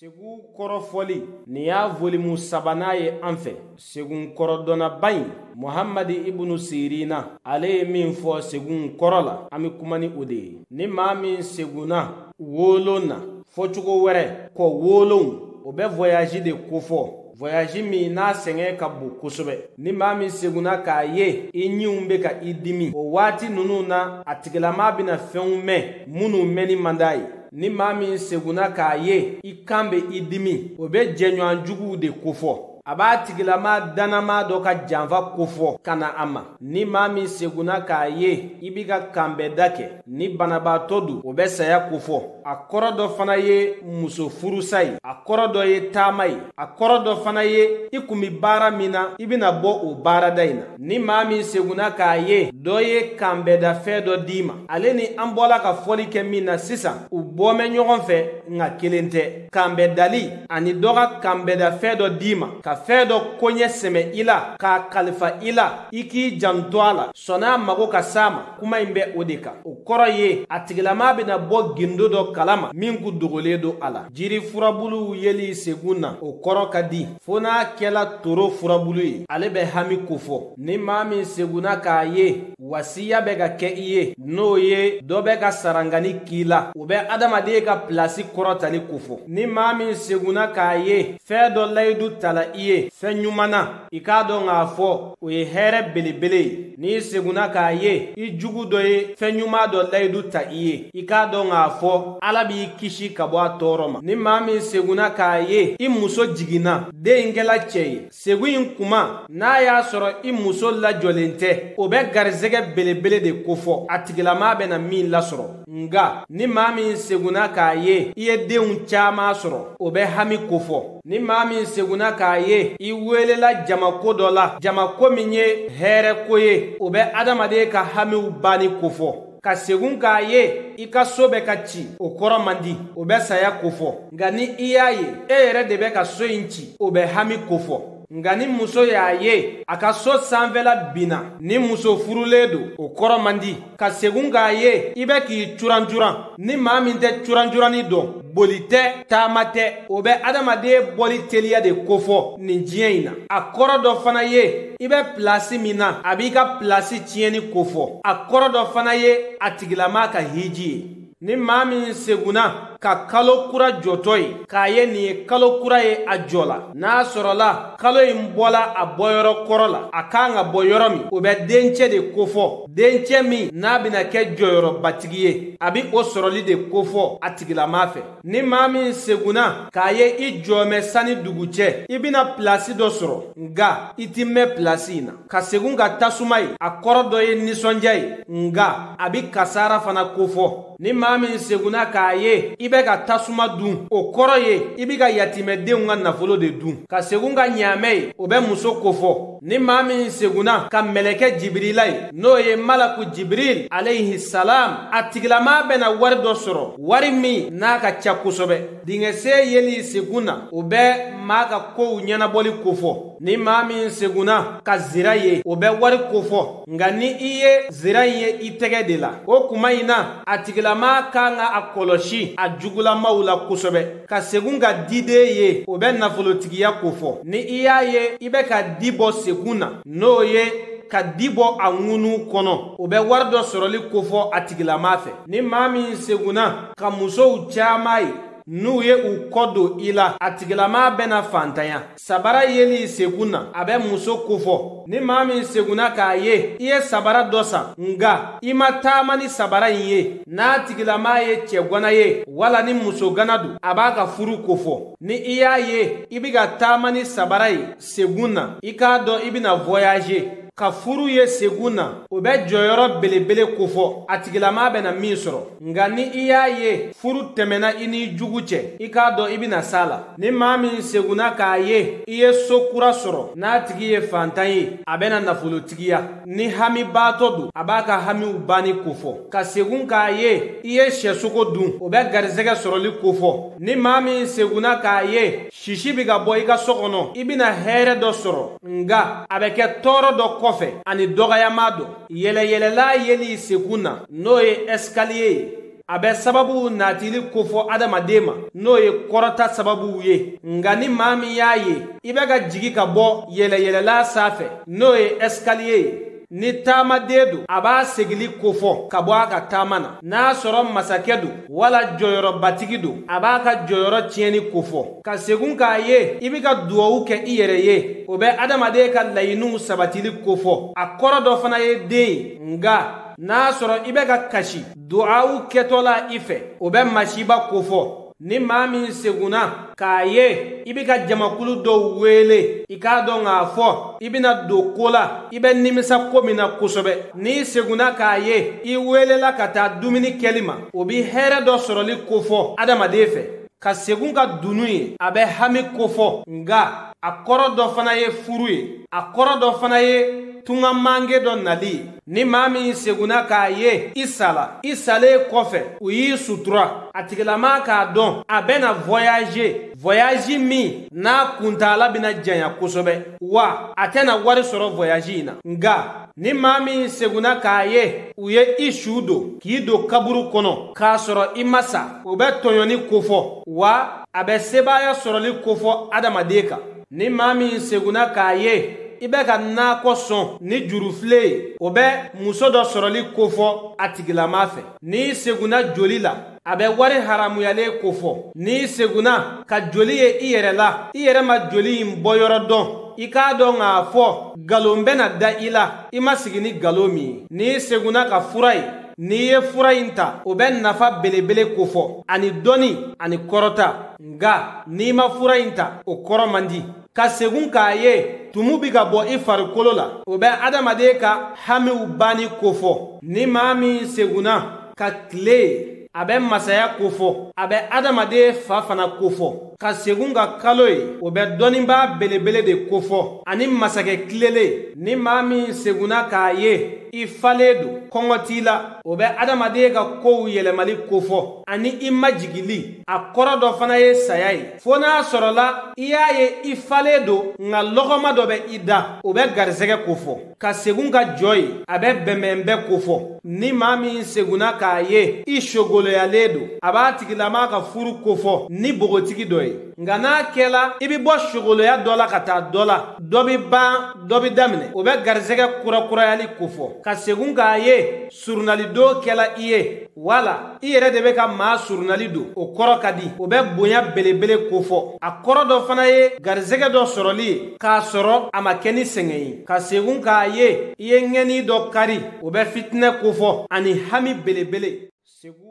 Segun kɔrɔfɔli nin y'a volume sabanan ye an fɛ. Segun kɔrɔdɔnnaba in Muhamadi ibunu Sirina, ale ye min fɔ segun kɔrɔ la, an bɛ kuma ni o de ye. Ni maa min segunna wolon na, fɔcogo wɛrɛ kɔ wolon, o bɛ voyage de kofɔ, voyage min n'a sɛgɛn ka bon kosɛbɛ. Ni maa min segunna k'a ye i ɲinw bɛ ka i dimi, o waati ninnu na a tigilamaa bɛna fɛnw mɛn minnu mɛnni man d'a ye. Ni maa min segunna k'a ye i kan bɛ i dimi, o bɛ jɛɲɔgɔn juguw de kofɔ. A b'a tigilamaa danama dɔ ka janfa kofɔ ka na a ma. Ni maa min segunna k'a ye i b'i ka kanbɛda kɛ, ni banabaatɔ don, o bɛ saya kofɔ. A kɔrɔ dɔ fana ye muso furusa ye, a kɔrɔ dɔ ye taama ye, a kɔrɔ dɔ fana ye i kun bɛ baara min na, i bɛna bɔ o baarada in na. Ni maa min segunna k'a ye dɔ ye kanbɛdafɛn dɔ d'i ma, ale ni an bɔla ka fɔli kɛ min na sisan, u bɔ bɛ ɲɔgɔn fɛ nka kelen tɛ. Kanbɛdali ani dɔ ka kanbɛdafɛn dɔ d'i ma, ka fɛn dɔ koɲɛ sɛmɛ i la, k'a kalifa i la, i k'i janto a la, sɔnn'a mago ka s'a ma, kuma in bɛ o de kan. O kɔrɔ ye a tigilamaa bɛna bɔ gindo dɔ kalama min kun dogolen don a la. Jiri furabuluw yeli segun na, o kɔrɔ ka di, fo n'a kɛla toro furabulu ye, ale bɛ hami kofɔ. Ni maa min segunna k'a ye wasiya bɛ ka kɛ i ye, n'o ye dɔ bɛ ka sarangani k'i la, o bɛ adamaden ka pilasi kɔrɔtali kofɔ. Ni maa min segunna k'a ye fɛn dɔ layidu tala i ye fɛn ɲuman na, i k'a dɔn k'a fɔ o ye hɛrɛ belebele ye. N'i segunna k'a ye i jugu dɔ ye fɛn ɲuman dɔ layidu ta i ye, i k'a dɔn k'a fɔ Ala b'i kisi ka bɔ a tɔɔrɔ ma. Ni maa min segunna k'a ye i muso jiginna, den in kɛla cɛ ye, segun in kuma n'a y'a sɔrɔ i muso lajɔlen tɛ, o bɛ garisɛgɛ belebele de kofɔ a tigilamaa bɛna min lasɔrɔ. Nka ni maa min segunna k'a ye i ye denw caman sɔrɔ, o bɛ hami kofɔ. Ni maa min segunna k'a ye i welela jamako dɔ la, jamako min ye hɛrɛ ko ye, o bɛ adamaden ka hamiw banni kofɔ. Ka segun k'a ye i ka so bɛ ka ci, o kɔrɔ man di, o bɛ saya kofɔ. Nka ni i y'a ye e yɛrɛ de bɛ ka so in ci, o bɛ hami kofɔ. Nka ni muso y'a ye a ka so sanfɛla binna, ni muso furulen don, o kɔrɔ man di. Ka segun k'a ye i bɛ k'i curancuran, ni maa min tɛ curancuranni dɔn, boli tɛ, taama tɛ, o bɛ adamaden bɔli teliya de kofɔ nin diɲɛ in na. A kɔrɔ dɔ fana ye i bɛ pilasi min na, a b'i ka pilasi tiɲɛni kofɔ. A kɔrɔ dɔ fana ye a tigilamaa ka hiji ye. Ni maa min segunna ka kalo kura jɔtɔ ye, k'a ye nin ye kalo kura ye a jɔ la, n'a sɔrɔla kalo in bɔla a bɔyɔrɔ kɔrɔ la, a kan ka bɔ yɔrɔ min, o bɛ dencɛ de kofɔ. Dencɛ min n'a bɛna kɛ jɔyɔrɔbatigi ye, a bɛ o sɔrɔli de kofɔ a tigilamaa fɛ. Ni maa min segunna k'a ye i jɔmɛ sanni dugu cɛ, i bɛna pilasi dɔ sɔrɔ, nka i ti mɛn pilasi in na. Ka segun ka tasuma ye, a kɔrɔ dɔ ye nisɔndiya ye, nka a bɛ kasara fana kofɔ. Ni maa min segunna k'a ye i bɛ ka tasuma dun, o kɔrɔ ye i bɛ ka yatimɛdenw ka nafolo de dun. Ka segun ka ɲaamɛ ye, o bɛ muso kofɔ. Ni maa min segunna ka mɛlɛkɛ Jibirila ye, n'o ye Malaku Jibiril alayhi salam, a tigilamaa bɛna wari dɔ sɔrɔ, wari min n'a ka ca kosɛbɛ. Dingɛsen yeli segun na, o bɛ maa ka kow ɲɛnabɔli kofɔ. Ni maa min segunna ka zira ye, o bɛ wari kofɔ. Nka ni i ye zira in ye i tɛgɛ de la, o kuma in na a tigilamaa kan ka a kɔlɔsi a jugulamaw la kosɛbɛ. Ka segun ka diden ye, o bɛ nafolotigiya kofɔ. Ni i y'a ye i bɛ ka di bɔ segun na, n'o ye ka di bɔ a ŋunu kɔnɔ, o bɛ wari dɔ sɔrɔli kofɔ a tigilamaa fɛ. Ni maa min segunna ka musow caman ye, n'u ye u kɔ don i la, a tigilamaa bɛna fantanya. Sabara yeli segun na, a bɛ muso kofɔ. Ni maa min segunna k'a ye i ye sabara dɔ san, nka i ma taama ni sabara in ye, n'a tigilamaa ye cɛgana ye wala ni musogana don, a b'a ka furu kofɔ. Ni i y'a ye i bɛ ka taama ni sabara ye segun na, i k'a dɔn i bɛna voyager. Ka furu ye segun na, o bɛ jɔyɔrɔ belebele kofɔ a tigilamaa bɛna min sɔrɔ. Nka ni i y'a ye furu tɛmɛna i n'i jugu cɛ, i k'a dɔn i bɛna s'a la. Ni maa min segunna k'a ye i ye so kura sɔrɔ, n'a tigi ye fantan ye, a bɛna nafolotigiya. Ni hamibaatɔ don, a b'a ka hamiw banni kofɔ. Ka segun k'a ye i ye sɛsogo dun, o bɛ garisɛgɛ sɔrɔli kofɔ. Ni maa min segunna k'a ye sisi bɛ ka bɔ i ka so kɔnɔ, i bɛna hɛrɛ dɔ sɔrɔ, nka a bɛ kɛ tɔɔrɔ dɔ kɔfɛ ani dɔgɔyama dɔ. Yɛlɛyɛlɛla yeli segun na, n'o ye escalier ye. A bɛ sababuw natili kofɔ adamaden ma, n'o ye kɔrɔta sababuw ye. Nka ni maa min y'a ye i bɛ ka jigi ka bɔ yɛlɛyɛlɛla sanfɛ, n'o ye escalier ye, ni taamaden don, a b'a segili kofɔ ka bɔ a ka taama na. N'a sɔrɔ masakɛ don wala jɔyɔrɔbatigi don, a b'a ka jɔyɔrɔ tiɲɛni kofɔ. Ka segun k'a ye i bɛ ka duwawu kɛ i yɛrɛ ye, o bɛ adamaden ka laɲiniw sabatili kofɔ. A kɔrɔ dɔ fana ye den ye. Nka n'a sɔrɔ i bɛ ka kasi duwawu kɛtɔ la i fɛ, o bɛ masiba kofɔ. Ni maa min segunna k'a ye i bɛ ka jamakulu dɔw wele, i k'a dɔn k'a fɔ i bɛna don ko la, i bɛ nimisa ko min na kosɛbɛ. N'i segunna k'a ye i welela ka taa dumuni kɛli ma, o bɛ hɛrɛ dɔ sɔrɔli kofɔ adamaden fɛ. Ka segun ka dunun ye, a bɛ hami kofɔ. Nka a kɔrɔ dɔ fana ye furu ye, a kɔrɔ dɔ fana ye tunga mange dɔ nali ye. Ni maa min segunna k'a ye i sala, i salen kɔfɛ u y'i sutura, a tigilamaa k'a dɔn a bɛna voyager, voyage min n'a kuntaala bɛna janya kosɛbɛ, wa a tɛna wari sɔrɔ voyage in na. Nka ni maa min segunna k'a ye u ye i su don k'i don kaburu kɔnɔ k'a sɔrɔ i ma sa, o bɛ tɔɲɔni kofɔ, wa a bɛ sebaaya sɔrɔli kofɔ adamaden kan. Ni maa min segunna k'a ye i bɛ ka nakɔ sɔn ni jurufile ye, o bɛ muso dɔ sɔrɔli kofɔ a tigilama fɛ. N'i segunna joli la, a bɛ wari haramuyalen kofɔ. N'i segunna ka joli ye i yɛrɛ la, i yɛrɛ ma joli in bɔyɔrɔ dɔn, i k'a dɔn k'a fɔ nkalon bɛna da i la, i ma sigi ni nkalon min ye. N'i segunna ka fura ye, n'i ye fura in ta, o bɛ nafa belebele kofɔ, ani dɔnni ani kɔrɔta. Nka n'i ma fura in ta, o kɔrɔ man di. Ka segun k'a ye tumu bɛ ka bɔ i farikolo la, o bɛ adamaden ka hamiw banni kofɔ. Ni maa min segunna ka tile ye, a bɛ masaya kofɔ, a bɛ adamaden fa fana kofɔ. Ka segun ka kalo ye, o bɛ dɔnnibaa belebele de kofɔ, ani masakɛ tilelen. Ni maa min segunna k'a ye i falen don, kɔngɔ t'i la, o bɛ adamaden ka kow yɛlɛmali kofɔ, ani i majigili. A kɔrɔ dɔ fana ye saya ye, fo n'a sɔrɔla i y'a ye i falen don, nka lɔgɔma dɔ bɛ i da, o bɛ garisɛgɛ kofɔ. Ka segun ka jɔ ye, a bɛ bɛnbɛnbɛn kofɔ. Ni maa min segunna k'a ye i sogoloyalen don, a b'a tigilama ka furu kofɔ ni bogotigi dɔ ye. Nka n'a kɛla i bɛ bɔ sogoloya dɔ la ka taa dɔ la, dɔ bɛ ban, dɔ bɛ daminɛ, o bɛ garisɛgɛ kurakurayali kofɔ. Ka segun k'a ye surunalidon kɛla i ye, wala i yɛrɛ de bɛ ka maa surunali don, o kɔrɔ ka di, o bɛ bonya belebele kofɔ. A kɔrɔ dɔ fana ye garisɛgɛ dɔ sɔrɔli ye k'a sɔrɔ a ma kɛ ni sɛgɛn ye. Ka segun k'a ye i ye ŋɛni dɔ kari, o bɛ fitinɛ kofɔ, ani hami belebele. Segun